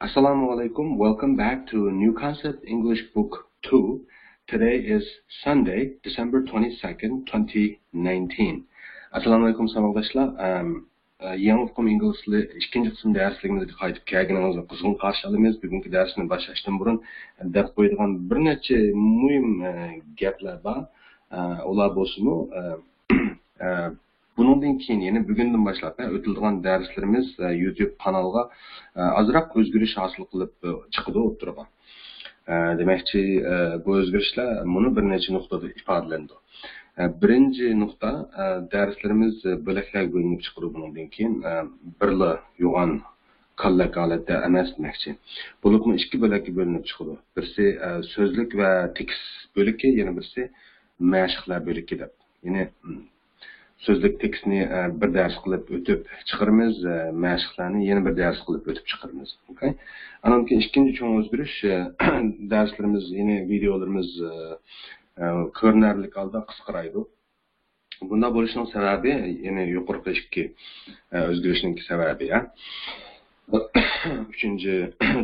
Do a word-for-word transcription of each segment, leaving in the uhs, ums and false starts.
Assalamu alaikum. Welcome back to New Concept English Book two. Today is Sunday, December twenty-second, twenty nineteen. Assalamualaikum, ساۋاقداشلار. ئەم، ئە، يېڭى ئۇقۇم ئىنگلىز تىلى ئىككىنچى قىسىم دەرسلىكىمىزگە قايتىپ كەلگىنىڭىزنى قىزغىن قارشى ئالىمىز. بۈگۈنكى دەرسنى باشلاشتىن بۇرۇن دەپ قويىدىغان بىر نەچچە مۇھىم، ئە، گەپلەر بار. ئە، ئۇلار بولسىمۇ، ئە، ئە، بۇنىڭدىن كېيىن، يەنى بۈگۈندىن باشلاپ، ئە، ئۆتۈلىدىغان دەرسلىرىمىز، ئە، يۇتيۇب قانالغا، ئە، ئازراق ئۆزگىرىش ھاسىل قىلىپ، ئە، چىقىدۇ ئوتتۇرىغا. ئە، دېمەكچى، ئە، بۇ ئۆزگىرىشلەر مۇنۇ بىر نەچچە نۇقتىدا ئىپادىلىنىدۇ. ئە، بىرىنچى نۇقتا، ئە، دەرسلىرىمىز، ئە، بۆلەكلەرگە بۆلۈنۈپ چىقىدۇ بۇنىڭدىن كېيىن. ئە، بىرلا يوغان كاللەك ھالەتتە ئەمەس دېمەكچى. بولۇپمۇ ئىككى بۆلەككە بۆلۈنۈپ چىقىدۇ. بىرسى، ئە، سۆزلۈك ۋە تېكىست بۆلىكى، يەنە بىرسى مەشىقلەر بۆلىكى دەپ. يەنى، م، سۆزلۈك تېكىستنى، ئە، بىر دەرس قىلىپ ئۆتۈپ چىقىرىمىز، ئە، مەشىقلەرنى يەنە بىر دەرس قىلىپ ئۆتۈپ چىقىرىمىز. ئوكەي؟ ئانان كېيىن ئىككىنچى چوڭ ئۆزگىرىش، ئە، دەرسلىرىمىز، يەنى ۋىدېئولىرىمىز، ئە، ئە، كۆرۈنەرلىك ھالدا قىسقىرايدۇ. بۇنداق بولۇشىنىڭ سەۋەبى، يەنى يۇقىرىقى ئىككى، ئە، ئۆزگىرىشنىڭكى سەۋەبى، ئە. ئۈچىنچى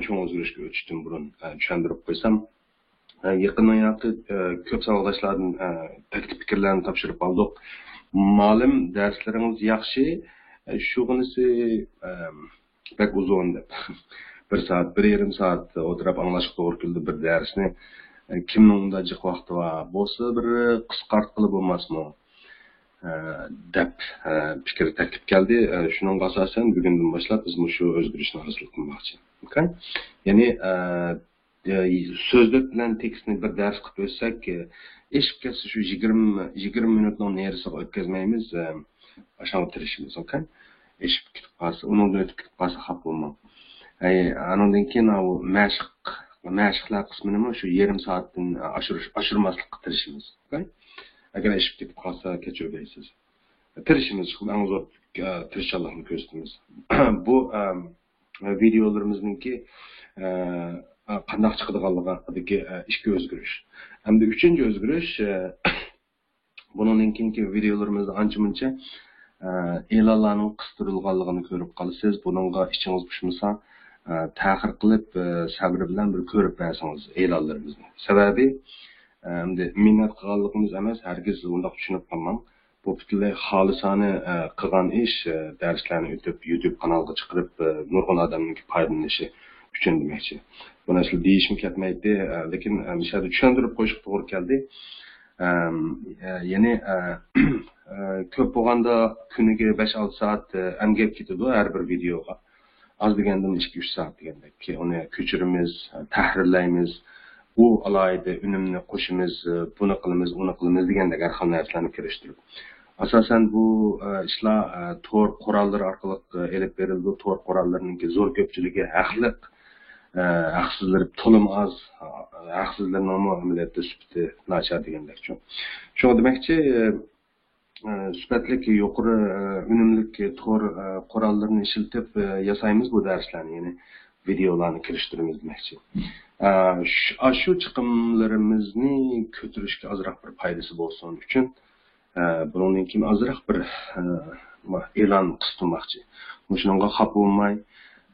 چوڭ ئۆزگىرىشكە ئۆتۈشتىن بۇرۇن، ئە، چۈشەندۈرۈپ قويسام، ئە، يېقىندىن ياقى، ئە، كۆپ ساۋاقداشلاردىن، ئە، تەكلىپ پىكىرلەرنى تاپشۇرۇپ ئالدۇق. مالىم، دەرسلىرىڭىز ياخشى، ئە، شۇغىنىسى، ئە، بەك ئۇزۇن دەپ. بىر سائەت، بىر يېرىم سائەت ئولتۇرۇپ ئاڭلاشقا توغرا كېلىدۇ بىر دەرسنى. ئە، كىمنىڭ ئۇنداق جىق ۋاقتى بار؟ بولسا بىر قىسقارتقىلى بولماسمۇ؟ ئە، دەپ، ئە، پىكىر تەكلىپ كەلدى. ئە، شۇنىڭغا ئاساسەن بۈگۈندىن باشلاپ بىز مۇشۇ ئۆزگىرىشنى ھاسىل قىلماقچى. ئوكەي؟ يەنى، ئە، ئە، سۆزلۈك بىلەن تېكىستنى بىر دەرس قىلىپ ئۆتسەك، ئە، ئېشىپ كەتسە شۇ يىگىرمە، يىگىرمە مىنۇتنىڭ نېرىسىغا ئۆتكۈزمەيمىز، ئە، ئاشۇنىڭغا تىرىشىمىز، ئوكەي؟ ئېشىپ كېتىپ قالسا، ئۇنىڭدىن ئۆتۈپ كېتىپ قالسا خاپا بولماڭ. ئەي، ئانىڭدىن كېيىن ئاۋۇ مەشىق، مەشىقلەر قىسمىنىمۇ شۇ يېرىم سائەتتىن ئاشۇرۇش، ئاشۇرماسلىققا تىرىشىمىز، ئوكەي؟ ئەگەر ئېشىپ كېتىپ قالسا كەچۈرگەيسىز. تىرىشىمىز، چوقۇم ئەڭ زور، ئە، تىرىشچانلىقنى كۆرسىتىمىز. بۇ، ئە، ۋىدېئولىرىمىزنىڭكى، ئە، قانداق چىقىدىغانلىقىدىكى، ئە، ئىككى ئۆزگىرىش. ئەمدى ئۈچىنچى ئۆزگىرىش، ئە، بۇنىڭدىن كېيىنكى ۋىدېئولىرىمىزدا ئانچە-مۇنچە، ئە، ئېلانلارنىڭ قىستۇرۇلغانلىقىنى كۆرۈپ قالىسىز. بۇنىڭغا ئىچىڭىز پۇشمىسا، ئە، تەخىر قىلىپ، ئە، سەۋر بىلەن بىر كۆرۈپ بەرسىڭىز ئېلانلىرىمىزنى. سەۋەبى، ئە، ئەمدى مىننەت قىلغانلىقىمىز ئەمەس، ھەرگىز ئۇنداق چۈشىنىپ قالماڭ. بۇ پۈتۈنلەي خالىسانە، ئە، قىلغان ئىش، ئە، دەرسلەرنى ئۆتۈپ، يۇتيۇب قانالغا چىقىرىپ، ئە، نۇرغۇن ئادەمنىڭكى پايدىلىنىشى ئۈچۈن دېمەكچى. بۇنى ئەسلى دېيىشىم كەتمەيتتى، ئە، لېكىن، ئە، مۇشۇ يەردە چۈشەندۈرۈپ قويۇشقا توغرا كەلدى. ئەم، ئە، يەنى، ئە، ئە، كۆپ بولغاندا كۈنىگە بەش-ئالتە سائەت، ئە، ئەمگەك كېتىدۇ ھەر بىر ۋىدېئوغا. ئاز دېگەندىمۇ ئىككى-ئۈچ سائەت دېگەندەك. ئۇنى كۆچۈرىمىز، تەھرىرلەيمىز، ئۇ ئالاھىدە ئۈنۈمنى قوشىمىز، بۇنى قىلىمىز، ئۇنى قىلىمىز دېگەندەك ھەر خىل نەرسىلەرنى كىرىشتۈرۈپ. ئاساسەن بۇ، ئە، ئىشلار، ئە، تور قوراللىرى ئارقىلىق، ئە، ئېلىپ بېرىلىدۇ. تور قوراللىرىنىڭكى زور كۆپچىلىكى ھەقلىق، ئە، ھەقسىزلىرى تولىمۇ ئاز، ھەقسىزلىرىنىڭمۇ ئەمەلىيەتتە سۈپىتى ناچار دېگەندەكچۇ. شۇڭا دېمەكچى، ئە، سۈپەتلىك، يۇقىرى، ئە، ئۈنۈملۈك تور، ئە، قوراللىرىنى ئىشلىتىپ، ئە، ياسايمىز بۇ دەرسلەرنى، يەنى ۋىدېئولارنى كىرىشتۈرىمىز دېمەكچى. ئە، ش-، ئاشۇ چىقىملىرىمىزنى كۆتۈرۈشكە ئازراق بىر پايدىسى بولسۇن ئۈچۈن، ئە، بۇنىڭدىن كېيىن ئازراق بىر، ئە، ئېلان قىستۇرماقچى. مۇشۇنىڭغا خاپا بولماي،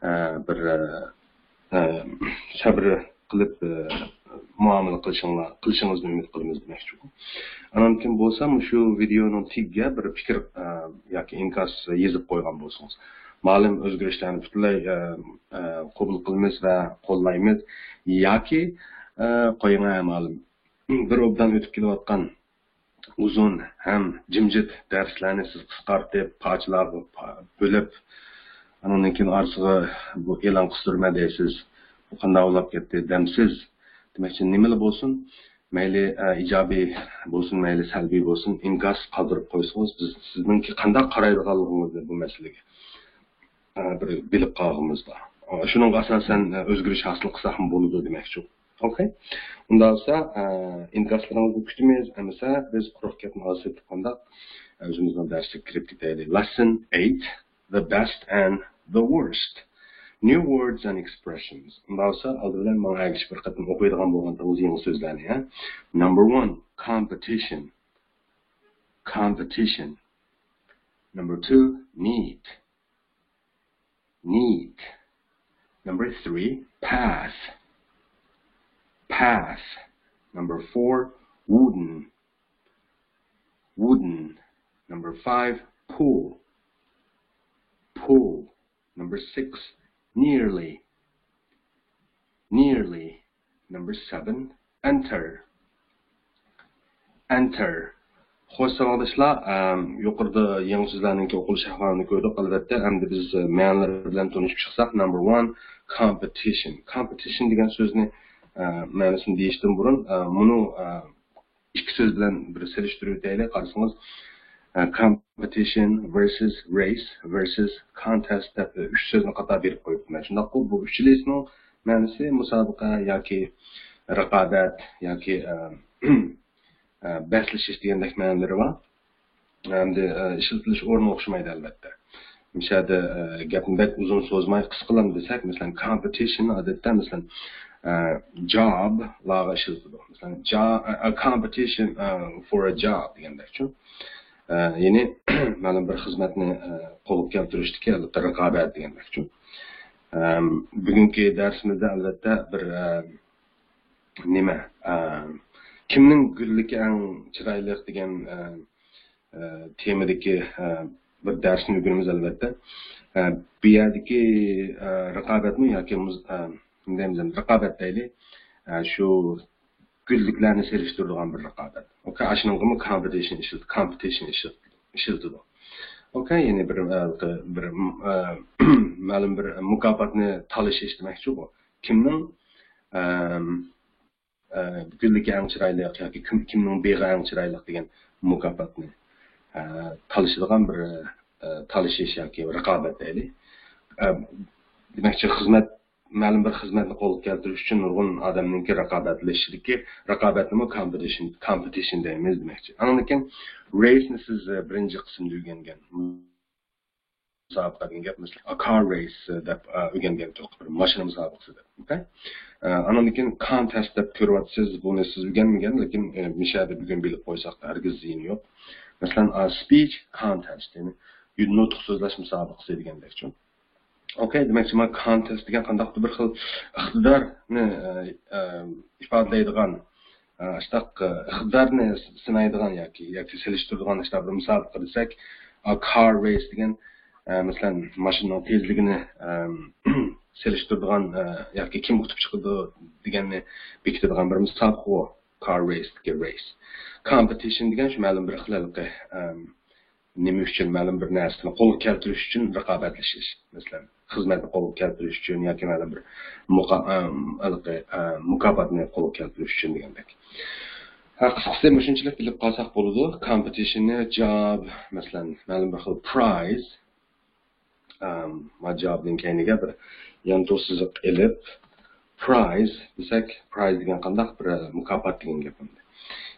ئە، بىر، ئە، ئە، سەبرى قىلىپ، ئە، مۇئامىلە قىلىشىڭلار، قىلىشىڭىزنى ئۈمىد قىلىمىز دېمەكچىكۇ. ئانان كېيىن بولسا مۇشۇ ۋىدېئونىڭ تېگىگە بىر پىكىر، ئە، ياكى ئىنكاس يېزىپ قويغان بولسىڭىز. مالىم ئۆزگىرىشلەرنى پۈتۈنلەي، ئە، ئە، قوبۇل قىلىمىز ۋە قوللايمىز. ياكى، ئە، قويۇڭ ھە مالىم. بىر ئوبدان ئۆتۈپ كېلىۋاتقان ئۇزۇن ھەم جىمجىت دەرسلەرنى سىز قىسقارتىپ، پارچىلارغا پا-، بۆلۈپ، ئانىڭدىن كېيىن ئارىسىغا بۇ ئېلان قىستۇرىمەن دەيسىز. بۇ قانداق بولۇپ كەتتى دەمسىز؟ دېمەكچى، نېمىلا بولسۇن، مەيلى، ئە، ئىجابىي بولسۇن، مەيلى سەلبىي بولسۇن، ئىنكاس قالدۇرۇپ قويسىڭىز، بىز سىزنىڭكى قانداق قارايدىغانلىقىڭىزنى بۇ مەسىلىگە، ئە، بىر بىلىپ قالغىنىمىز بار. شۇنىڭغا ئاساسەن، ئە، ئۆزگىرىش ھاسىل قىلساقمۇ بولىدۇ دېمەكچۇ. ئوكەي. ئۇنداق بولسا، ئە، ئىنكاسلىرىڭىزنى كۈتىمىز. ئەمىسە بىز قۇرۇق گەپنى ئاز ئېيتىپ قانداق، ئە، ئۆزىمىزنىڭ دەرسىگە كىرىپ كېتەيلى. Lesson eight, the best and the worst. New words and expressions. ئۇنداق بولسا ئالدى بىلەن ماڭا ئەگىشىپ بىر قېتىم ئوقۇيدىغان بولغانتىڭىز يېڭى سۆزلەرنى، ھە. Number one, competition. Competition. Number two, need. Need. Number three, path. Path. Number four, wooden. Wooden. Number five, pull. Pull. Number six, nearly. Nearly. Number seven, enter. Enter. خوش، ساۋاقداشلار، ئەم، يۇقىرىدا يېڭى سۆزلەرنىڭكى ئوقۇلۇش ئەھۋالىنى كۆردۇق. ئەلۋەتتە، ئەمدى بىز، ئە، مەنىلىرى بىلەن تونۇشۇپ چىقساق، number one, competition. Competition دېگەن سۆزنى، ئە، مەنىسىنى دېيىشتىن بۇرۇن، ئە، مۇنۇ، ئە، ئىككى سۆز بىلەن بىر سېلىشتۇرۇۋېتەيلى. قارىسىڭىز، ئە، competition versus race versus contest دەپ ئۈچ سۆزنى قاتار بېرىپ قويۇپتىمەن. شۇنداققۇ، بۇ ئۈچىلىسىنىڭ مەنىسى مۇسابىقە ياكى رىقابەت ياكى، ئە، ئە، بەسلىشىش دېگەندەك مەنىلىرى بار. ئەمدى، ئە، ئىشلىتىلىش ئورنى ئوخشىمايدۇ، ئەلۋەتتە. مۇشۇ يەردە، ئە، گەپنى بەك ئۇزۇن سوزماي، قىسقىلام دېسەك، مەسىلەن، competition ئادەتتە، مەسىلەن، ئە، job لارغا ئىشلىتىدۇ. مەسىلەن، jo-، a competition، ئە، for a job دېگەندەكچۇ. ئە، يەنى، مەلۇم بىر خىزمەتنى، ئە، قولغا كەلتۈرۈشتىكى رىقابەت دېگەندەكچۇ. ئەم، بۈگۈنكى دەرسىمىزدە، ئەلۋەتتە، بىر، ئە، نېمە، ئە، كىمنىڭ گۈللۈكى ئەڭ چىرايلىق دېگەن، ئە، ئە، تېمىدىكى، ئە، بىر دەرسنى ئۆگىنىمىز، ئەلۋەتتە. ئە، بۇ يەردىكى، ئە، رىقابەتمۇ ياكى مۇز-، ئە، نېمە دەيمىز، رىقابەت دەيلى. ئە، شۇ گۈللۈكلەرنى سېلىشتۇرىدىغان بىر رىقابەت. ئوكەي، ئاشۇنىڭغىمۇ competition ئىشلىتىدۇ، competition ئىشلىتىدۇ، ئىشلىتىدۇ. ئوكەي، يەنى بىر، ئە، بىر، ئە، مەلۇم بىر مۇكاپاتنى تالىشىش دېمەكچىغۇ. كىمنىڭ، ئەم، ئە، گۈللۈكى ئەڭ چىرايلىق ياكى كىم، كىمنىڭ بېغى ئەڭ چىرايلىق دېگەن مۇكاپاتنى، ئە، تالىشىدىغان بىر، ئە، تالىشىش ياكى رىقابەت دەيلى. ئە، دېمەكچى، خىزمەت، مەلۇم بىر خىزمەتنى قولغا كەلتۈرۈش ئۈچۈن نۇرغۇن ئادەمنىڭكى رىقابەتلىشىشىدىكى رىقابەتنىمۇ competition، competition دەيمىز دېمەكچى. ئاندىن كېيىن race نى سىز، ئە، بىرىنچى قىسىمدا ئۆگەنگەن. مۇسابىقە دېگەن گەپ، مەسىلەن، a car race دەپ، ئە، ئۆگەنگەن تۇق، بىر ماشىنا مۇسابىقىسى دەپ. ئوكەي؟ ئە، ئانىڭدىن كېيىن contest دەپ كۆرۈۋاتىسىز، بۇنى سىز ئۆگەنمىگەن، لېكىن، ئە، مۇشۇ يەردە بۈگۈن بىلىپ قويساق ھەرگىز زىيىنى يوق. مەسىلەن، ئا، speech contest، يەنى نۇتۇق سۆزلەش مۇسابىقىسى دېگەندەكچۇ. ئوكەي، دېمەكچى، مانا contest دېگەن قانداقتۇر بىر خىل ئىقتىدارنى، ئە، ئە، ئىپادىلەيدىغان، ئە، ئاشتاق، ئە، ئىقتىدارنى سىنايدىغان ياكى، ياكى سېلىشتۇرىدىغان ئاشتاق بىر مۇسابىقە دېسەك، ئا، car race دېگەن، ئە، مەسىلەن، ماشىنىنىڭ تېزلىكىنى، ئەم، سېلىشتۇرىدىغان، ئە، ياكى كىم ئۇتۇپ چىقىدۇ دېگەننى بېكىتىدىغان بىر مۇسابىقە ئۇ. Car race دىكى race. Competition دېگەن شۇ مەلۇم بىر خىل ھېلىقى، ئەم، نېمە ئۈچۈن، مەلۇم بىر نەرسىنى قولغا كەلتۈرۈش ئۈچۈن رىقابەتلىشىش. مەسىلەن، خىزمەتنى قولغا كەلتۈرۈش ئۈچۈن ياكى مەلۇم بىر مۇقا-، ئەم، ھېلىقى، ئە، مۇكاپاتنى قولغا كەلتۈرۈش ئۈچۈن دېگەندەك. ھە، قىسقىسى، مۇشۇنچىلىك بىلىپ قالساق بولىدۇ. Competition نى job، مەسىلەن، مەلۇم بىر خىل prize، ئەم، ما job نىڭ كەينىگە بىر يانتۇ سىزىق ئېلىپ، prize دېسەك، prize دېگەن قانداق بىر، ئە، مۇكاپات دېگەن گەپ ئەمدى.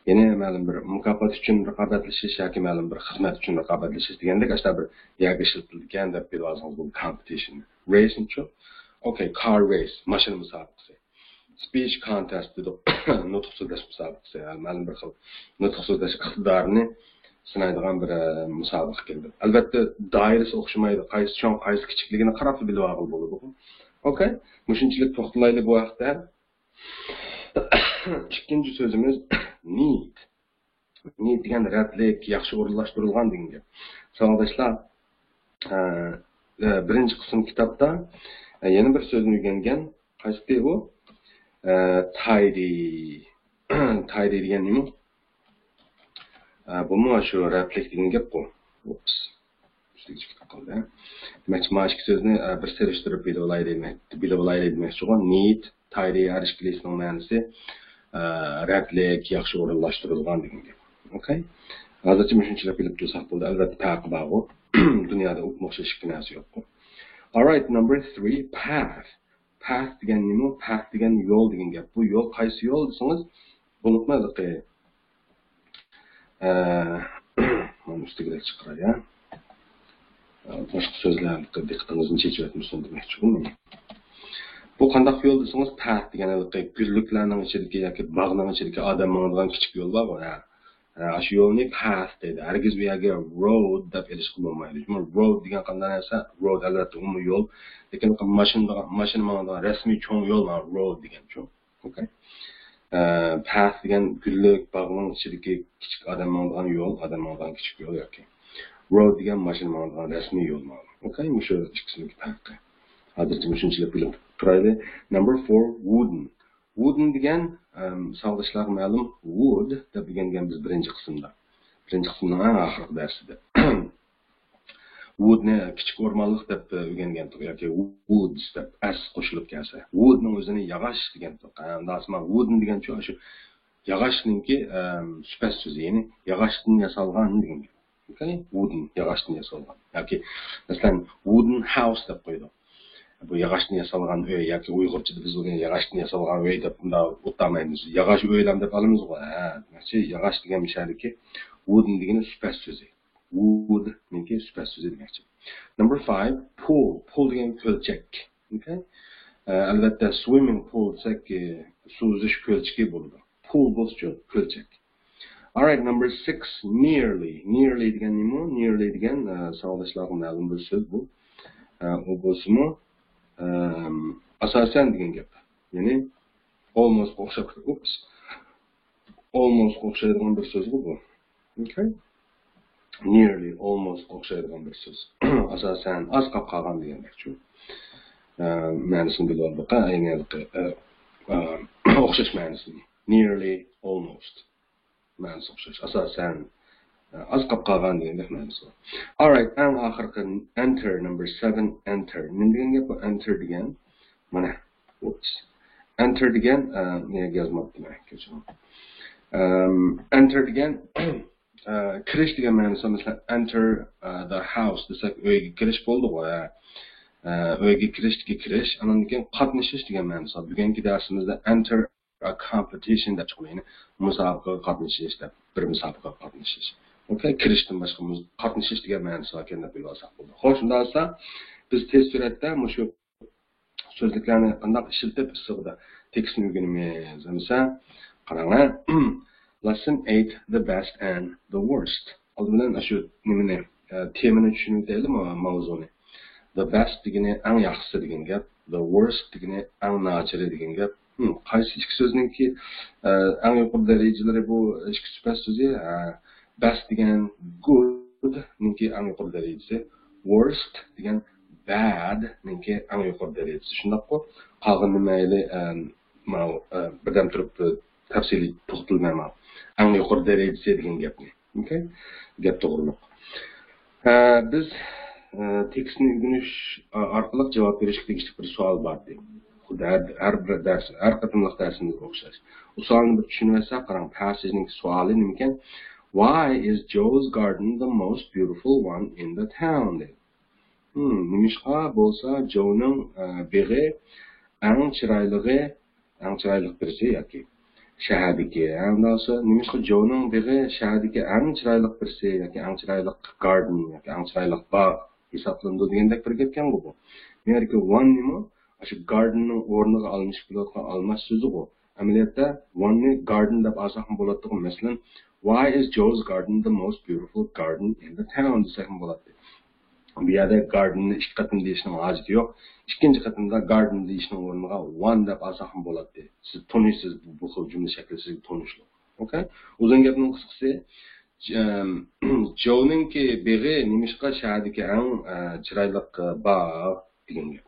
يەنى مەلۇم بىر مۇكاپات ئۈچۈن رىقابەتلىشىش ياكى مەلۇم بىر خىزمەت ئۈچۈن رىقابەتلىشىش دېگەندەك ئاشۇنداق بىر يەرگە ئىشلىتىلىدىكەن دەپ بىلىۋالسىڭىز بولىدۇ، competition. Race نىچۇ؟ ئوكەي، car race، ماشىنا مۇسابىقىسى. Speech contest دېدۇق، نۇتۇق سۆزلەش مۇسابىقىسى. يەنى مەلۇم بىر خىل نۇتۇق سۆزلەش ئىقتىدارىنى سىنايدىغان بىر، ئە، مۇسابىقە كېلىدۇ. ئەلۋەتتە، دائىرىسى ئوخشىمايدۇ. قايسى چوڭ، قايسى كىچىكلىكىنى قاراپلا بىلىۋالغىلى بولىدۇ. ئوكەي؟ مۇشۇنچىلىك توختىلايلى بۇ ھەقتە. ئىككىنچى سۆزىمىز need. Need دېگەن رەتلىك، ياخشى ئورۇنلاشتۇرۇلغان دېگەن گەپ. ساۋاقداشلار، ئە، ئە، بىرىنچى قىسىم كىتابتا، ئە، يەنە بىر سۆزنى ئۆگەنگەن. قايسى ئۇ؟ ئە، tidy. Tidy دېگەن نېمە؟ ئە، بۇمۇ شۇ رەتلىك دېگەن گەپقۇ. ئۇپس. ئۈستىگە چىقىپ قالدى. دېمەكچى، مانا ئىككى سۆزنى، ئە، بىر سېلىشتۇرۇپ بىلىۋالايلى دېمەك-، بىلىۋالايلى دېمەكچىغۇ. Need، tidy ھەر ئىككىلىسىنىڭ مەنىسى، ئە، رەتلىك، ياخشى ئورۇنلاشتۇرۇلغان دېگەن گەپ. ئوكەي؟ ھازىرچە مۇشۇنچىلىك بىلىپ تۇرساق بولدى. ئەلۋەتتە، پەرقى بارغۇ. دۇنيادا ئوپمۇ ئوخشاش ئىككى نەرسە يوققۇ. Alright, number three, path. Path دېگەن نېمە؟ Path دېگەن يول دېگەن گەپ. بۇ يول قايسى يول دېسىڭىز، بولۇپمۇ ھېلىقى، ئە، مانا ئۈستىگىدەك چىقىراي، ھە. ئە، باشقا سۆزلەر دىققىتىڭىزنى چېچىۋەتمىسۇن دېمەكچىغۇ مەن. بۇ قانداق يول دېسىڭىز، path دېگەن ھېلىقى گۈللۈكلەرنىڭ ئىچىدىكى ياكى باغنىڭ ئىچىدىكى ئادەم ماڭىدىغان كىچىك يول بارغۇ، ھە. ئە، ئاشۇ يولنى path دەيدۇ. ھەرگىز ئۇ يەرگە road دەپ ئېلىشقا بولمايدۇ. چۈنكى road دېگەن قانداق نەرسە؟ Road ئەلۋەتتە ئۇمۇ يول. لېكىن ماشىنا، ماشىنا ماڭىدىغان رەسمىي چوڭ يول مانا road دېگەنچۇ. ئوكەي. ئە، path دېگەن گۈللۈك باغنىڭ ئىچىدىكى كىچىك ئادەم ماڭىدىغان يول، ئادەم ماڭىدىغان كىچىك يول ياكى. Road دېگەن ماشىنا ماڭىدىغان رەسمىي يول مانا. ئوكەي، مۇشۇ ئىككىسىنىڭكى پەرقى. ھازىرچە مۇشۇنچىلىك بىلىپ تۇرايلى. Number four, wooden. Wooden دېگەن، ئەم، ساۋاقداشلارغا مەلۇم، wood دەپ ئۆگەنگەن بىز بىرىنچى قىسىمدا. بىرىنچى قىسىمنىڭ ئەڭ ئاخىرقى دەرسىدە. Woodنى كىچىك ئورمانلىق دەپ ئۆگەنگەن ياكى woods دەپ s قوشۇلۇپ كەلسە. Woodنىڭ ئۆزىنى ياغاچ دېگەن. ھە، ئۇنداق بولسا wooden دېگەنچۇ ئاشۇ ياغاچنىڭكى، ئەم، سۈپەت سۆزى، يەنى ياغاچتىن ياسالغان دېگەن گەپ. ئوكەي؟ Wooden، ياغاچتىن ياسالغان. ياكى، مەسىلەن، wooden house دەپ قويىدۇ. بۇ ياغاچتىن ياسالغان ئۆي ياكى ئۇيغۇرچىدا بىز بولغان ياغاچتىن ياسالغان ئۆي دەپ بۇنداق ئوتتامايمىز. ياغاچ ئۆيلەرنى دەپ ئالىمىزغۇ. ھە، دېمەكچى، ياغاچ دېگەن مۇشۇ يەردىكى wooden دېگىنى سۈپەت سۆزى. Woodنىڭكى سۈپەت سۆزى دېمەكچى. Number five, pool. Pool دېگەن كۆلچەك. ئوكەي؟ ئە، ئەلۋەتتە، swimming pool دېسەك، ئە، سۇ ئۈزۈش كۆلچىكى بولىدۇ. Pool بولسىچۇ، كۆلچەك. Alright, number six, nearly. Nearly دېگەن نېمە؟ Nearly دېگەن، ئە، ساۋاقداشلارغا مەلۇم بىر سۆز بۇ. ئە، ئۇ بولسىمۇ، ئەم، ئاساسەن دېگەن گەپ. يەنى almost ئوخشاپ، oops. Almost ئوخشايدىغان بىر سۆزغۇ بۇ. ئوكەي؟ Nearly، almost ئوخشايدىغان بىر سۆز. ئاساسەن، ئاز قاپ قالغان دېگەندەكچۇ. ئە، مەنىسىنى بىلىۋالدۇق. ئەينى ھېلىقى، ئە، ئە، ئوخشاش مەنىسىنى. Nearly، almost. مەنىسى ئوخشاش. ئاساسەن، ئە، ئاز قاپ قالغان دېگەندەك مەنىسى بار. Alright، ئەڭ ئاخىرقى enter، number seven, enter. نېمە دېگەن گەپ بۇ enter دېگەن؟ مانا، oops. Enter دېگەن، ئە، نېگە يازماپتىمەن، كەچۈرۈڭ. ئەم، enter دېگەن، ئە، كىرىش دېگەن مەنىسى، مەسىلەن، enter، ئە، the house دېسەك، ئۆيگە كىرىش بولدىغۇ، ھە. ئە، ئۆيگە كىرىشتىكى كىرىش، ئاندىن كېيىن قاتنىشىش دېگەن مەنىسى. بۈگۈنكى دەرسىمىزدە enter a competition دەپ چىقىدۇ، يەنى مۇسابىقىگە قاتنىشىش دەپ، بىر مۇسابىقىگە قاتنىشىش. ئوكەي، كىرىشتىن باشقا مۇز-، قاتنىشىش دېگەن مەنىسى باركەن دەپ بىلىۋالساق بولىدۇ. خوش، شۇنداق بولسا، بىز تېز سۈرئەتتە مۇشۇ سۆزلۈكلەرنى قانداق ئىشلىتىپ ئىسسىغىدا تېكىستنى ئۆگىنىمىز دېسە، قاراڭ، lesson eight, the best and the worst. ئالدى بىلەن شۇ نېمىنى، ئە، تېمىنى چۈشىنىۋېتەيلى، ما-، ماۋزۇنى. The best دېگىنى ئەڭ ياخشىسى دېگەن گەپ، the worst دېگىنى ئەڭ ناچىرى دېگەن گەپ. ھىم، قايسى ئىككى سۆزنىڭكى، ئە، ئەڭ يۇقىرى دەرىجىلىرى بۇ ئىككى سۈپەت سۆزى؟ ئە، best دېگەن good نىڭكى ئەڭ يۇقىرى دەرىجىسى، worst دېگەن bad نىڭكى ئەڭ يۇقىرى دەرىجىسى. شۇنداققۇ؟ قالغىنىنى مەيلى، ئەم، ماۋۇ، ئە، بىردەم تۇرۇپ، ئە، تەپسىلىي توختىلىمەن ماۋۇ. ئەڭ يۇقىرى دەرىجىسى دېگەن گەپنى. ئوكەي؟ گەپ توغرۇلۇق. ئە، بىز، ئە، تېكىستنى ئۆگىنىش، ئە، ئارقىلىق جاۋاب بېرىشكە تېگىشلىك بىر سوئال بار ئىدى. خۇددى ھەر، ھەر بىر دەرس، ھەر قېتىملىق دەرسىمىزگە ئوخشاش. ئۇ سوئالنى بىر چۈشىنىۋەتسەك، قاراڭ، پەسىجنىڭ سوئالى نېمىكەن؟ Why is Joe's garden the most beautiful one in the town؟ دەيدۇ. ھىم، نېمىشقا بولسا جونىڭ، ئە، بېغى ئەڭ چىرايلىقى، ئەڭ چىرايلىق بىرسى ياكى شەھەردىكى، ئە، ئۇنداق بولسا، نېمىشقا جونىڭ بېغى شەھەردىكى ئەڭ چىرايلىق بىرسى ياكى ئەڭ چىرايلىق garden ياكى ئەڭ چىرايلىق باغ ھېسابلىنىدۇ دېگەندەك بىر گەپكەنغۇ بۇ. بۇ يەردىكى one نېمە؟ ئاشۇ garden نىڭ ئورنىغا ئالمىشىپ كېلىۋاتقان ئالماش سۆزىغۇ. ئەمەلىيەتتە one نى garden دەپ ئالساقمۇ بولاتتىغۇ. مەسىلەن، Why is Joe's garden the most beautiful garden in the town؟ دېسەكمۇ بولاتتى. بۇ يەردە garden نى ئىككى قېتىم دېيىشنىڭ ھاجىتى يوق. ئىككىنچى قېتىمدا garden دېيىشنىڭ ئورنىغا one دەپ ئالساقمۇ بولاتتى. سىز تونۇيسىز، بۇ، بۇ خىل جۈملە شەكلى سىزگە تونۇشلۇق. ئوكەي؟ ئۇزۇن گەپنىڭ قىسقىسى، جونىڭكى بېغى نېمىشقا شەھەردىكى ئەڭ، ئە، چىرايلىق، ئە، باغ دېگەن گەپ.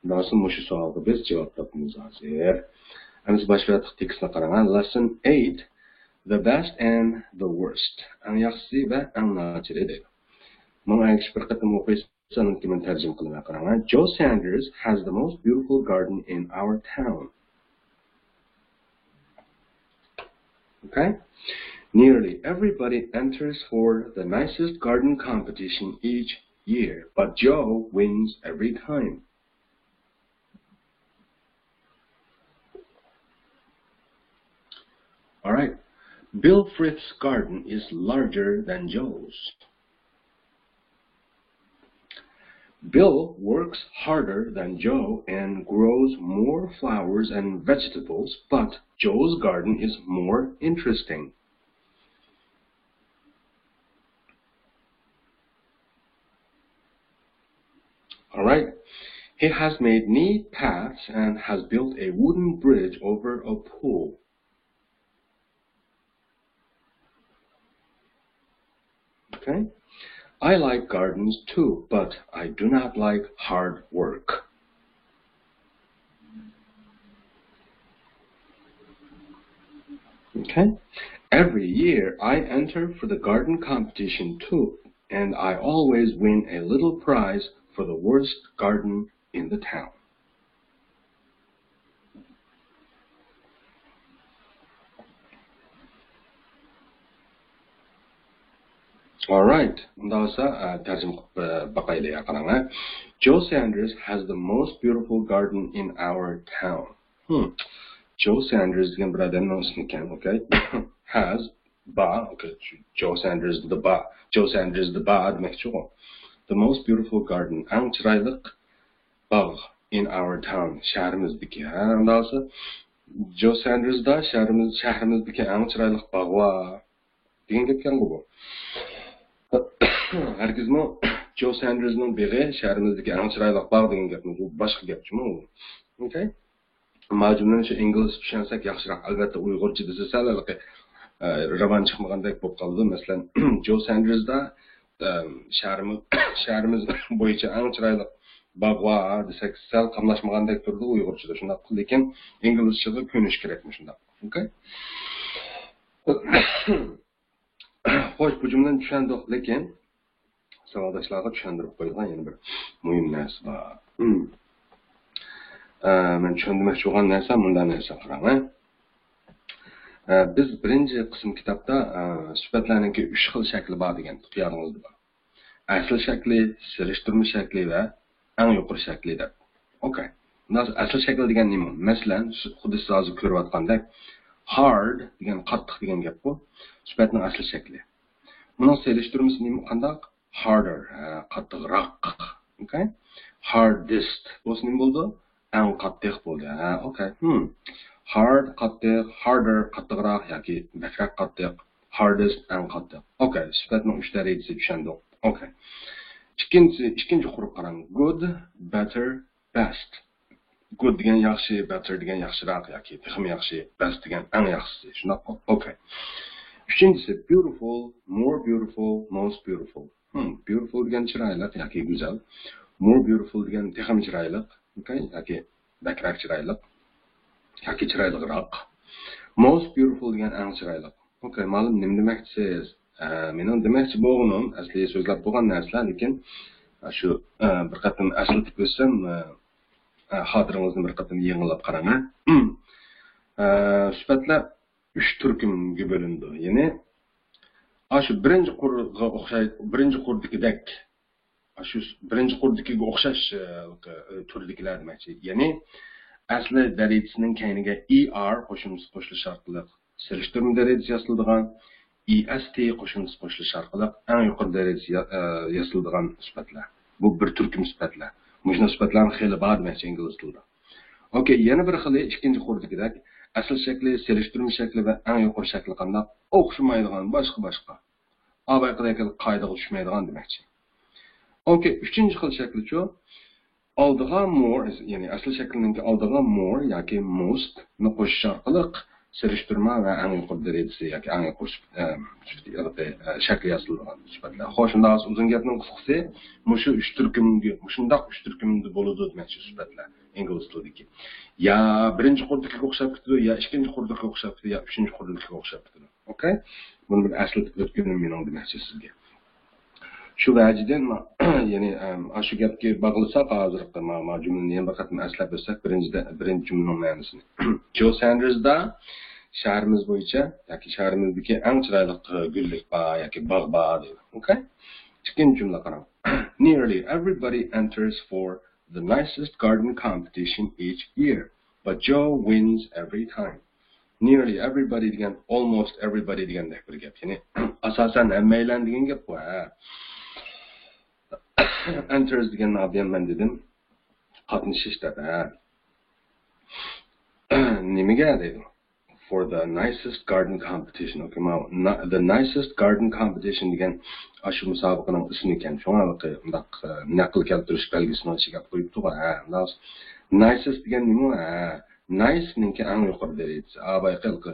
ئۇنداق بولسا مۇشۇ سوئالغا بىز جاۋاب تاپىمىز ھازىر. ئەمىسە باشلاۋاتلىق تېكىستنى قاراڭ. Lesson eight, the best and the worst. ئەڭ ياخشىسى ۋە ئەڭ ناچىرى دەيدۇ. ماڭا ئەگىشىپ بىر قېتىم ئوقۇيسىز، ئاندىن كېيىن مەن تەرجىمە قىلىمەن. قاراڭ. Joe Sanders has the most beautiful garden in our town. Okay? Nearly everybody enters for the nicest garden competition each year, but Joe wins every time. All right. Bill Frith's garden is larger than Joe's. Bill works harder than Joe and grows more flowers and vegetables, but Joe's garden is more interesting. All right. He has made neat paths and has built a wooden bridge over a pool. Okay. I like gardens too, but I do not like hard work. Okay. Every year I enter for the garden competition too, and I always win a little prize for the worst garden in the town. All right. ئۇنداق بولسا، ئە، تەرجىمە قىلىپ، ئە، باقايلى، يا، قاراڭ، ھە. Joe Sanders has the most beautiful garden in our town. Hmm. Joe Sanders دېگەن بىر ئادەمنىڭ ئىسمى ئىكەن، okay. Has، بار، okay. Joe Sanders the bar. Joe Sanders the bar دېمەكچىغۇ. The most beautiful garden، ئەڭ چىرايلىق باغ in our town، شەھىرىمىزدىكى. ھە، ئۇنداق بولسا، جو ساندېرسدا شەھىرىمىز، شەھىرىمىزدىكى ئەڭ چىرايلىق باغ بار دېگەن گەپكەنغۇ بۇ. ھەرگىزمۇ جو ساندېرسنىڭ بېغى شەھىرىمىزدىكى ئەڭ چىرايلىق باغ دېگەن گەپمۇ، بۇ باشقا گەپ جۇمۇ. Okay. ئەمما جۈملىنى شۇ ئىنگلىزچە چۈشەنسەك ياخشىراق. ئەلۋەتتە، ئۇيغۇرچە دېسە سەل ھېلىقى، ئە، راۋان چىقمىغاندەك بولۇپ قالىدۇ. مەسىلەن، جو ساندېرسدا، ئە، شەھىرىمىز، شەھىرىمىز بويىچە ئەڭ چىرايلىق باغ بار دېسەك سەل قاملاشمىغاندەك تۇرىدۇ ئۇيغۇرچىدا. شۇنداق، لېكىن ئىنگلىزچىغا كۆنۈش كېرەك مۇشۇنداق. Okay. خوش، بۇ جۈملىنى چۈشەندۇق، لېكىن ساۋاقداشلارغا چۈشەندۈرۈپ قويىدىغان يەنە بىر مۇھىم نەرسە بار. ئە، مەن چۈشەندۈرمەكچى بولغان نەرسە مۇنداق نەرسە، قاراڭ، ھە. ئە، بىز بىرىنچى قىسىم كىتابتا، ئە، سۈپەتلەرنىڭكى ئۈچ خىل شەكلى بار دېگەن، يادىڭىزدا بار. ئەسلى شەكلى، سېلىشتۇرما شەكلى ۋە ئەڭ يۇقىرى شەكلى دەپ. Okay. ئەسلى شەكىل دېگەن نېمە؟ مەسىلەن، خۇددى سىز ھازىر كۆرۈۋاتقاندەك، ھارد دېگەن قاتتىق دېگەن گەپقۇ، سۈپەتنىڭ ئەسلى شەكلى. ئۇنىڭ سېلىشتۇرمىسى نېمە، قانداق؟ Harder، ھە، قاتتىقراق. Okay. Hardest بولسا نېمە بولىدۇ؟ ئەڭ قاتتىق بولدى. ھە، okay. Hmm. Hard قاتتىق، harder قاتتىقراق ياكى بەكرەك قاتتىق، hardest ئەڭ قاتتىق. Okay. سۈپەتنىڭ ئۈچ دەرىجىسى چۈشەندۇق. Okay. ئىككىنچىسى، ئىككىنچى قۇرغا قاراڭ. Good، better، best. Good دېگەن ياخشى، better دېگەن ياخشىراق ياكى تېخىمۇ ياخشى، best دېگەن ئەڭ ياخشىسى. شۇنداقمۇ؟ Okay. ئۈچىنچىسى، beautiful، more beautiful، most beautiful. Hmm, beautiful دېگەن چىرايلىق ياكى گۈزەل. More beautiful دېگەن تېخىمۇ چىرايلىق، okay، ياكى بەكرەك چىرايلىق ياكى چىرايلىقراق. Most beautiful دېگەن ئەڭ چىرايلىق. Okay، مۇئەللىم، نېمە دېمەكچىسىز؟ ئە، مېنىڭ دېمەكچى بولغىنىم، ئەسلى سۆزلەپ بولغان نەرسىلەر، لېكىن شۇ، ئە، بىر قېتىم ئەسلىتىپ ئۆتسەم، ئە، ئە، خاتىرىڭىزنى بىر قېتىم يېڭىلاپ قاراڭ، ھە. ئە، سۈپەتلەر ئۈچ تۈركۈمگە بۆلۈنىدۇ. يەنى، ئاشۇ بىرىنچى قۇرغا ئوخشاي-، بىرىنچى قۇردىكىدەك، ئاشۇ بىرىنچى قۇردىكىگە ئوخشاش، ئە، تۈردىكىلەر دېمەكچى. يەنى، ئەسلى دەرىجىسىنىڭ كەينىگە ئى ئار قوشۇمچىسى قوشۇلۇش ئارقىلىق سېلىشتۇرما دەرىجىسى ياسىلىدىغان، ئى ئەس تى قوشۇمچىسى قوشۇلۇش ئارقىلىق ئەڭ يۇقىرى دەرىجىسى يا-، ئە، ياسىلىدىغان سۈپەتلەر. بۇ بىر تۈركۈم سۈپەتلەر. مۇشۇنداق سۈپەتلەرنىڭ خېلى بار دېمەكچى ئىنگلىز تىلىدا. ئوكەي، يەنە بىر خىلى ئىككىنچى قۇردىكىدەك، ئەسلى شەكلى، سېلىشتۇرما شەكلى ۋە ئەڭ يۇقىرى شەكلى قانداق؟ ئوخشىمايدىغان، باشقا، باشقا. ئاۋاقىدەك قائىدىغا چۈشمەيدىغان دېمەكچى. ئوكەي، ئۈچىنچى خىل شەكلىچۇ؟ ئالدىغا مور، يەنى ئەسلى شەكلىنىڭكى ئالدىغا مور ياكى موست نى قوشۇش ئارقىلىق سېلىشتۇرما ۋە ئەڭ يۇقىرى دەرىجىسى ياكى ئەڭ يۇقىرى سۈپىتى، ئە، سۈپىتى، ئە، شەكلى ياسىلىدىغان سۈپەتلەر. خوش، شۇنداق بولسا ئۇزۇن گەپنىڭ قىسقىسى، مۇشۇ ئۈچ تۈركۈمگە، مۇشۇنداق ئۈچ تۈركۈمدە بولىدۇ دېمەكچى سۈپەتلەر ئىنگلىز تىلىدىكى. يا بىرىنچى قۇردىكىگە ئوخشاپ كېتىدۇ، يا ئىككىنچى قۇردىكىگە ئوخشاپ كېتىدۇ، يا ئۈچىنچى قۇردىكىگە ئوخشاپ كېتىدۇ. ئوكەي؟ بۇنى بىر ئەسلىتىپ ئۆتكىنىم مېنىڭ دېمەكچى سىزگە. شۇ ۋەجىدىن ما-، يەنى، ئەم، ئاشۇ گەپكە باغلىساق، ھازىرقى ما-، ما جۈملىنى يەنە بىر قېتىم ئەسلەپ ئۆتسەك، بىرىنچىدە-، بىرىنچى جۈملىنىڭ مەنىسىنى. جو ساندېرسدا شەھىرىمىز بويىچە ياكى شەھىرىمىزدىكى ئەڭ چىرايلىق، ئە، گۈللۈك بار ياكى باغ بار دەيدۇ. ئوكەي؟ ئىككىنچى جۈملە قاراڭ. Nearly everybody enters for the nicest garden competition each year, but Joe wins every time. Nearly everybody دېگەن، almost everybody دېگەندەك بىر گەپ. يەنى، ئاساسەن ھەممەيلەن دېگەن گەپ بۇ، ھە. Enters دېگەننى ئابدىيان مەن دېدىم. قاتنىشىش دەپ، ھە. نېمىگە دەيدۇ؟ For the nicest garden competition. ئوكەي، ماۋۇ نا-، the nicest garden competition دېگەن ئاشۇ مۇسابىقىنىڭ ئىسمى ئىكەن. شۇڭا ھېلىقى مۇنداق، ئە، نەقىل كەلتۈرۈش بەلگىسىنىڭ ئىچىگە ئېلىپ قويۇپتۇغۇ. ھە، مۇنداق. نايسېست دېگەن نېمە؟ ھە، نايسنىڭكى ئەڭ يۇقىرى دەرىجىسى. ئا، بايىقى ھېلىقى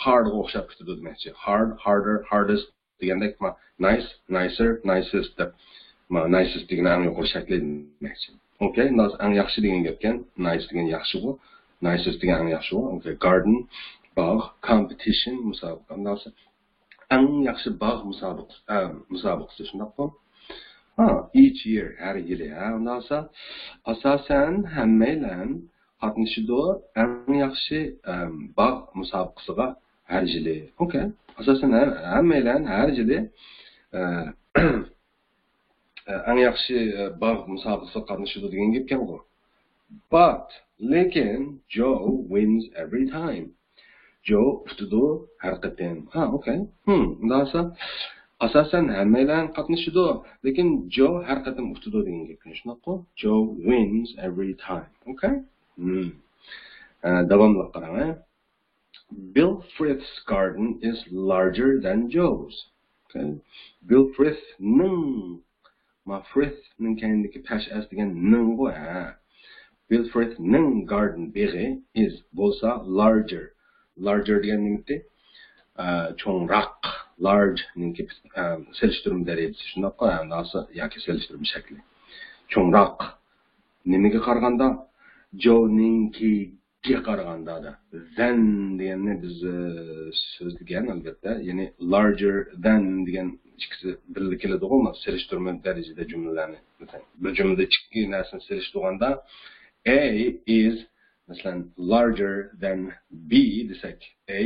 ھاردغا ئوخشاپ كېتىدۇ دېمەكچى. ھارد، ھاردەر، ھاردېست دېگەندەك، ما، نايس، نايسېر، نايسېست دەپ، ما، نايسېست دېگەن ئەڭ يۇقىرى شەكلى دېمەكچى. ئوكەي، مۇنداق، ئەڭ ياخشى دېگەن گەپكەن. نايس دېگەن ياخشىغۇ، نايسېست دېگەن ئەڭ ياخشىغۇ. ئوكەي، گاردېن، باغ، كامپېتىشن، مۇسابىقە. مۇنداق، ئەڭ ياخشى باغ مۇسابىقىسى، ئە، مۇسابىقىسى، شۇنداققۇ؟ ھا، each year، ھەر يىلى، ھە، ئۇنداقسا، ئاساسەن، ھەممەيلەن قاتنىشىدۇ ئەڭ ياخشى، ئەم، باغ مۇسابىقىسىغا ھەر يىلى. ئوكەي. ئاساسەن، ھە-، ھەممەيلەن ھەر يىلى، ئە، ئەڭ ياخشى، ئە، باغ مۇسابىقىسىغا قاتنىشىدۇ دېگەن گەپكەنغۇ. But، لېكىن، Joe wins every time. جو ئۇتىدۇ ھەر قېتىم. ھا، ئوكەي. ھىم، ئۇنداقسا، ئاساسەن ھەممەيلەن قاتنىشىدۇ، لېكىن جو ھەر قېتىم ئۇتىدۇ دېگەن گەپكەن، شۇنداققۇ؟ Joe wins every time. ئوكەي؟ ھىم. ئە، داۋاملىق قاراڭ، ھە. Bill Frith's garden is larger than Joe's. ئوكەي. بىل فرىثنىڭ، ما، فرىثنىڭ كەينىدىكى پەش ئەس دېگەن نىڭغۇ، ھە. بىل فرىثنىڭ گاردېن، بېغى، ئىز، بولسا، لارجېر. لارجېر دېگەن نېمىتى؟ ئە، چوڭراق. لارجنىڭكى، ئە، سېلىشتۇرما دەرىجىسى، شۇنداققۇ؟ ھە، ناسا ياكى سېلىشتۇرما شەكلى. چوڭراق. نېمىگە قارىغاندا؟ جونىڭكى گە قارىغاندا، دە، than دېگەننى بىز، ئە، سۆزلىگەن، ئەلۋەتتە. يەنى larger than دېگەن ئىككىسى بىللە كېلىدىغۇ، مانا، سېلىشتۇرما دەرىجىدە جۈملىلەرنى. مەسىلەن، بىر جۈملىدە ئىككى نەرسىنى سېلىشتۇرغاندا، A is، مەسىلەن، larger than B دېسەك، A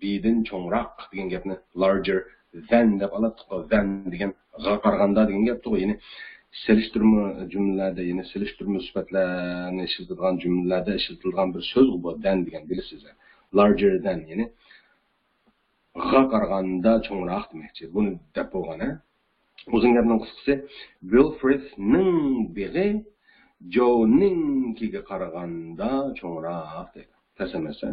B دىن چوڭراق دېگەن گەپنى larger than دەپ ئالاتتۇققۇ. Than دېگەن غا قارىغاندا دېگەن گەپتۇققۇ. يەنى سېلىشتۇرما جۈملىلەردە، يەنى سېلىشتۇرما سۈپەتلەرنى ئىشلىتىدىغان جۈملىلەردە ئىشلىتىلىدىغان بىر سۆزغۇ بۇ، than دېگەن، بىلىسىز. Larger than، يەنى غا قارىغاندا چوڭراق دېمەكچى. بۇنى دەپ بولغان، ھە؟ ئۇزۇن گەپنىڭ قىسقىسى، بىل فرىثنىڭ بېغى جونىڭكىگە قارىغاندا چوڭراق دەيدۇ. تەرجىمە ئەتسە،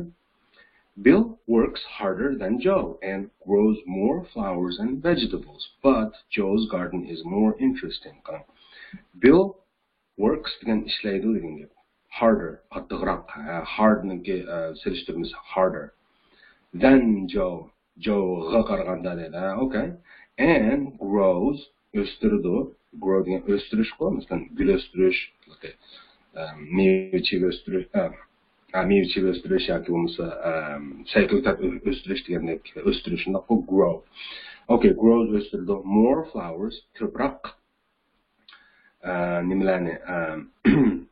Bill works harder than Joe and grows more flowers and vegetables, but Joe's garden is more interesting. قاراڭ. بىل ۋوركس دېگەن ئىشلەيدۇ دېگەن گەپ. ھاردېر، قاتتىقراق. ھە، ھاردنىڭكى، ئە، سېلىشتۇرمىسى ھاردېر. Than جو، جوغا قارىغاندا دەيدۇ. ھە، ئوكەي. And grows، ئۆستۈرىدۇ. گرو دېگەن ئۆستۈرۈشقۇ، مەسىلەن، گۈل ئۆستۈرۈش، ئە، مېۋە چېۋە ئۆستۈرۈش، ئە، ئە، مېۋە چېۋە ئۆستۈرۈش ياكى بولمىسا، ئە، سەي كۆكتات ئۆ-، ئۆستۈرۈش دېگەندەك، ئۆستۈرۈش، شۇنداققۇ؟ گرو. ئوكەي، گروز ئۆستۈرىدۇ. More flowers، كۆپرەك ئە، نېمىلەرنى، ئە،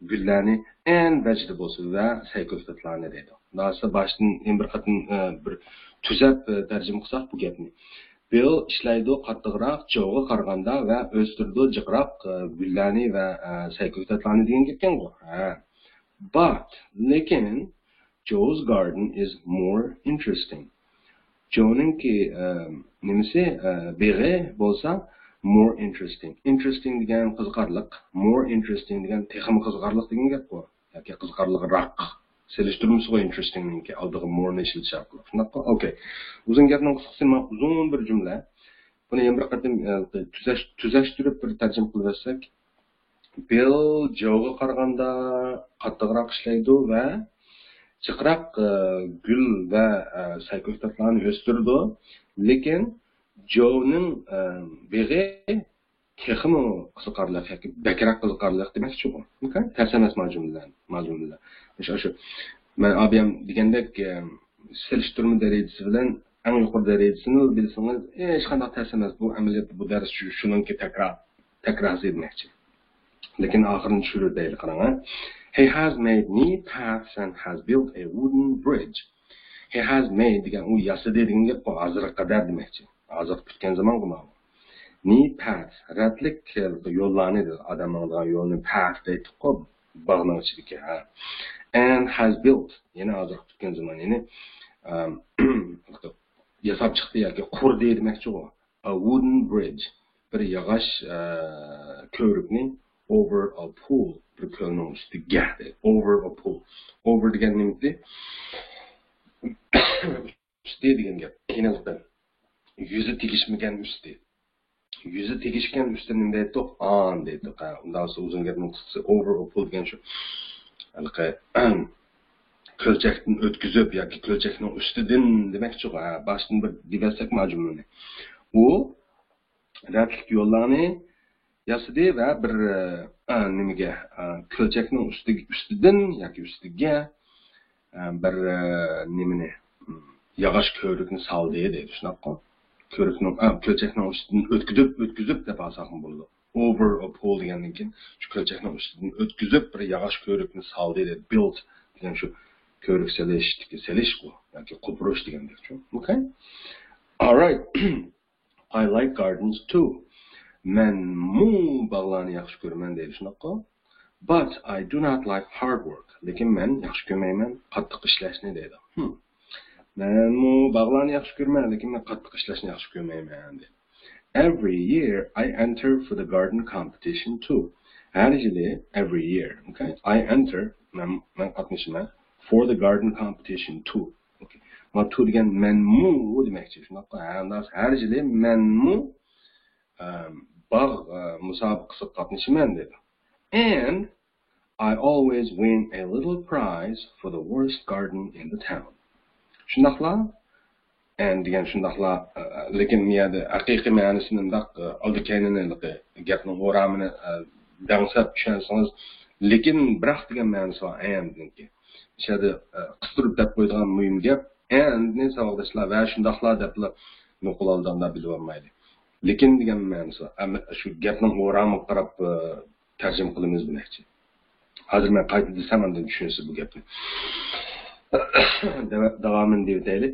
گۈللەرنى، and vegetables، ۋە سەي كۆكتاتلارنى دەيدۇ. داسا باشتىن يەنە بىر قېتىم، ئە، بىر تۈزەپ، ئە، تەرجىمە قىلساق بۇ گەپنى. بىل ئىشلەيدۇ قاتتىقراق جوغا قارىغاندا ۋە ئۆستۈرىدۇ جىقراق، ئە، گۈللەرنى ۋە، ئە، سەي كۆكتاتلارنى دېگەن گەپكەنغۇ. ھە. But، لېكىن، Joe's garden is more interesting. جونىڭكى، ئە، نېمىسى، ئە، بېغى بولسا more interesting. Interesting دېگەن قىزىقارلىق، more interesting دېگەن تېخىمۇ قىزىقارلىق دېگەن گەپقۇ. ياكى قىزىقارلىقراق. سېلىشتۇرمىسىغۇ interesting نىڭكى، ئالدىغا more نى ئىشلىتىش ئارقىلىق. شۇنداققۇ؟ ئوكەي. ئۇزۇن گەپنىڭ قىسقىسى، مانا ئۇزۇن بىر جۈملە. بۇنى يەنە بىر قېتىم، ئە، تۈزەش-، تۈزەشتۈرۈپ بىر تەرجىمە قىلىۋەتسەك. بىل جوغا قارىغاندا قاتتىقراق ئىشلەيدۇ ۋە جىقراق، ئە، گۈل ۋە، ئە، سەي كۆكتاتلارنى ئۆستۈرىدۇ. لېكىن جونىڭ، ئە، بېغى تېخىمۇ قىزىقارلىق ياكى بەكرەك قىزىقارلىق دېمەكچىغۇ. ئوكەي؟ تەس ئەمەس ما جۈملىلەر، ما جۈملىلەر. شۇ، شۇ. مەن ئابىيام دېگەندەك، ئە، سېلىشتۇرما دەرىجىسى بىلەن ئەڭ يۇقىرى دەرىجىسىنى بىلسىڭىز، ھېچقانداق تەس ئەمەس. بۇ ئەمەلىيەتتە بۇ دەرس شۇ-، شۇنىڭكى تەكرار، تەكرارى دېمەكچى. لېكىن ئاخىرىنى چۈشۈرۈپ دەيلى، قاراڭ، ھە. He has made neat paths and has built a wooden bridge. He has made دېگەن ئۇ ياسىدى دېگەن گەپ، بۇ ھازىرغا قەدەر دېمەكچى. ھازىرقى پۈتكەن زامانغۇ ماۋۇ. Neat paths، رەتلىك يوللارنى دېدى. ئادەم ماڭىدىغان يولنى path دەيتتۇققۇ، باغنىڭ ئىچىدىكى، ھە. And has built، يەنە ھازىرقى پۈتكەن زامان، يەنى، ئەم، ياساپ چىقتى ياكى قۇردى دېمەكچىغۇ. A wooden bridge، بىر ياغاچ، ئە، كۆۋرۈكنى، over a pool، بىر كۆلنىڭ ئۈستىگە دەيدۇ. Over a pool. Over دېگەن نېمىتى؟ ئۈستى دېگەن گەپ. كېيىنلىقتىن. يۈزى تېگىشمىگەن ئۈستى. يۈزى تېگىشكەن ئۈستىدىن نېمە دەيتتۇق؟ ئان دەيتتۇق. ھە، ئۇنداق بولسا ئۇزۇن گەپنىڭ قىسقىسى، over a pool دېگەن شۇ. ھېلىقى كۆلچەكتىن ئۆتكۈزۈپ ياكى كۆلچەكنىڭ ئۈستىدىن دېمەكچىغۇ. ھە، باشتىن بىر دېيىۋەتسەكمۇ جۈملىنى. ئۇ رەتلىك يوللارنى ياسىدى ۋە بىر، ئە، نېمىگە، ئە، كۆلچەكنىڭ ئۈستىگە، ئۈستىدىن ياكى ئۈستىگە، ئە، بىر، ئە، نېمىنى، م، ياغاچ كۆۋرۈكنى سالدى دەيدۇ، شۇنداققۇ؟ كۆۋرۈكنىڭ، ئە، كۆلچەكنىڭ ئۈستىدىن ئۆتكۈزۈپ، ئۆتكۈزۈپ دەپ ئالساقمۇ بولىدۇ. Over a pool دېگەندىن كېيىن شۇ كۆلچەكنىڭ ئۈستىدىن ئۆتكۈزۈپ بىر ياغاچ كۆۋرۈكنى سالدى دەيدۇ. Built دېگەن شۇ كۆۋرۈك سېلىشتىكى سېلىشقۇ ياكى قوپۇرۇش دېگەندەكچۇ. Okay. All right. I like gardens too. مەنمۇ باغلارنى ياخشى كۆرىمەن دەيدۇ، شۇنداققۇ؟ But I do not like hard work. لېكىن مەن ياخشى كۆرمەيمەن قاتتىق ئىشلەشنى دەيدۇ. Hmm. مەنمۇ باغلارنى ياخشى كۆرىمەن، لېكىن مەن قاتتىق ئىشلەشنى ياخشى كۆرمەيمەن دەيدۇ. Every year I enter for the garden competition too. ھەر يىلى، every year, okay, I enter, مەن، مەن قاتنىشىمەن, for the garden competition too. Okay. ما too دېگەن مەنمۇ دېمەكچى. شۇنداققۇ؟ ھە، ھەر يىلى مەنمۇ، ئەم، باغ، ئە، مۇسابىقىسىغا قاتنىشىمەن دەيدۇ. And I always win a little prize for the worst garden in the town. شۇنداقلا، and دېگەن شۇنداقلا، ئە، لېكىن بۇ يەردە ھەقىقىي مەنىسىنى مۇنداق، ئە، ئالدى كەينىنى، گەپنىڭ ئورامىنى، ئە، دەڭسەپ چۈشەنسىڭىز، لېكىن بىراق دېگەن مەنىسى بار and نىڭكى. شۇ يەردە، ئە، قىستۇرۇپ دەپ قويىدىغان مۇھىم گەپ، and نى ساۋاقداشلار ۋە شۇنداقلا دەپلا نوقۇل ئالدىغاندا بىلىۋالمايلى. لېكىن دېگەن مەنىسى بار. ئەمما شۇ گەپنىڭ ئورامىغا قاراپ، ئە، تەرجىمە قىلىمىز بۇنى. ھازىر مەن قايتا دېسەم، ئاندىن چۈشىنىسىز بۇ گەپنى. داۋا-، داۋامىنى دېيىۋېتەيلى.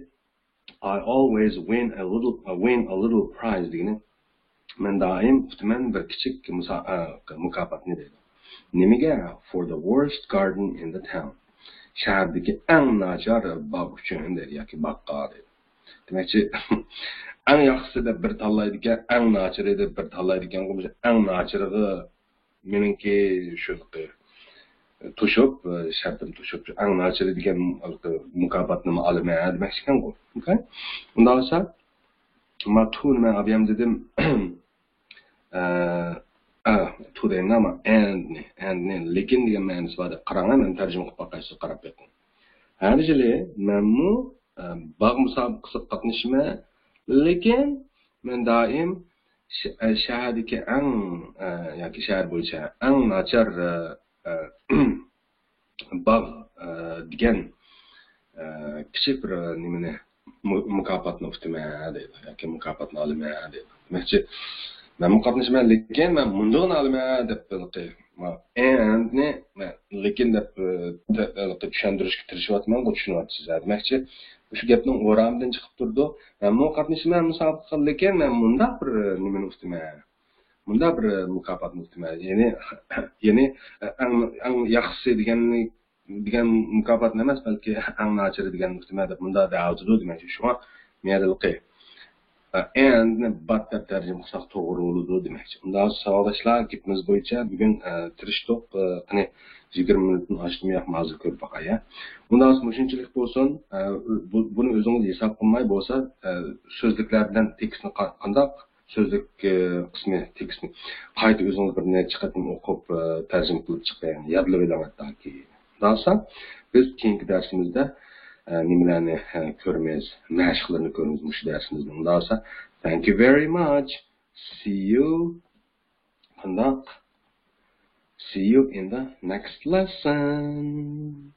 I always win a little, uh, win a little prize دېگىنى، مەن دائىم ئۇتىمەن بىر كىچىك مۇسا-، ئە، مۇكاپاتنى دەيدۇ. نېمىگە؟ For the worst garden in the town. شەھەردىكى ئەڭ ناچار باغ ئۈچۈن دەيدۇ، ياكى باغقا دەيدۇ. دېمەكچى، ئەڭ ياخشىسى دەپ بىر تاللايدىكەن، ئەڭ ناچىرى دەپ بىر تاللايدىكەنغۇ، بىز ئەڭ ناچىرىغا مېنىڭكى شۇ توشۇپ، شەرتىم توشۇپ، ئەڭ ناچىرى دېگەن مۇكاپاتنىمۇ ئالىمەن دېمەكچىكەنغۇ. ئوكەي؟ ئۇنداق بولسا، ما تۇنى مەن ئابىيام دېدىم. ئە، ئە، تۇ دەيمەن، ئەمما ئەندنى، ئەندنى لېكىن دېگەن مەنىسى بار دەپ قاراڭ، مەن تەرجىمە قىلىپ باقاي، سىز قاراپ بېقىڭ. ھەر يىلى مەنمۇ، ئە، باغ مۇسابىقىسىگە قاتنىشىمەن، لېكىن مەن دائىم ش-، ئە، شەھەردىكى ئەڭ، ئە، ياكى شەھەر بويىچە ئەڭ ناچار، ئە، ئە، باغ، ئە، دېگەن، ئە، كىچىك بىر، ئە، نېمىنى، مۇ-، مۇكاپاتنى ئۇتىمەن دەيدۇ، ياكى مۇكاپاتنى ئالىمەن دەيدۇ. دېمەكچى، مەنمۇ قاتنىشىمەن، لېكىن مەن مۇنداقنى ئالىمەن دەپ، ھېلىقى، ما-، ئەندنى مەن لېكىن دەپ، ئە، تە-، ھېلىقى چۈشەندۈرۈشكە تىرىشىۋاتىمەنغۇ، چۈشىنىۋاتىسىز ھە. دېمەكچى، مۇشۇ گەپنىڭ ئورامىدىن چىقىپ تۇرىدۇ. مەنمۇ قاتنىشىمەن مۇسابىقىگە، لېكىن مەن مۇنداق بىر، ئە، نېمىنى ئۇتىمەن. مۇنداق بىر مۇكاپاتنى ئۇتىمەن. يەنى، يەنى ئەڭ، ئەڭ ياخشىسى دېگەننى، دېگەن مۇكاپاتنى ئەمەس، بەلكى ئەڭ ناچىرى دېگەننى ئۇتىمەن دەپ مۇنداق دەۋاتىدۇ دېمەكچى. شۇڭا مەيەرلىقى، ئەندنى بات دەپ تەرجىمە قىلساق توغرا بولىدۇ دېمەكچى. ئۇنداق ساۋاقداشلار، گېپىمىز بويىچە بۈگۈن، ئە، تىرىشتۇق. ئە، قېنى، يىگىرمە مىنۇتتىن ئاشتىمۇ ياقمۇ، ھازىر كۆرۈپ باقاي، ھە. ئۇنداق مۇشۇنچىلىك بولسۇن. ئە، بۇ-، بۇنى ئۆزىڭىز ھېساب قىلماي بولسا، ئە، سۆزلۈكلەر بىلەن تېكىستنى قا-، قانداق سۆزلۈك، ئە، قىسمى، تېكىستنى قايتا ئۆزىڭىز بىر نەچچە قېتىم ئوقۇپ، ئە، تەرجىمە قىلىپ چىقىڭ، يادلىۋېلىڭ ھەتتاكى. ئۇنداقسا، بىز كېيىنكى دەرسىمىزدە، ئە، نېمىلەرنى، ئە، كۆرىمىز، مەشىقلىرىنى كۆرىمىز مۇشۇ دەرسىمىزنىڭ. ئۇنداقسا، thank you very much. See you. قانداق؟ See you in the next lesson.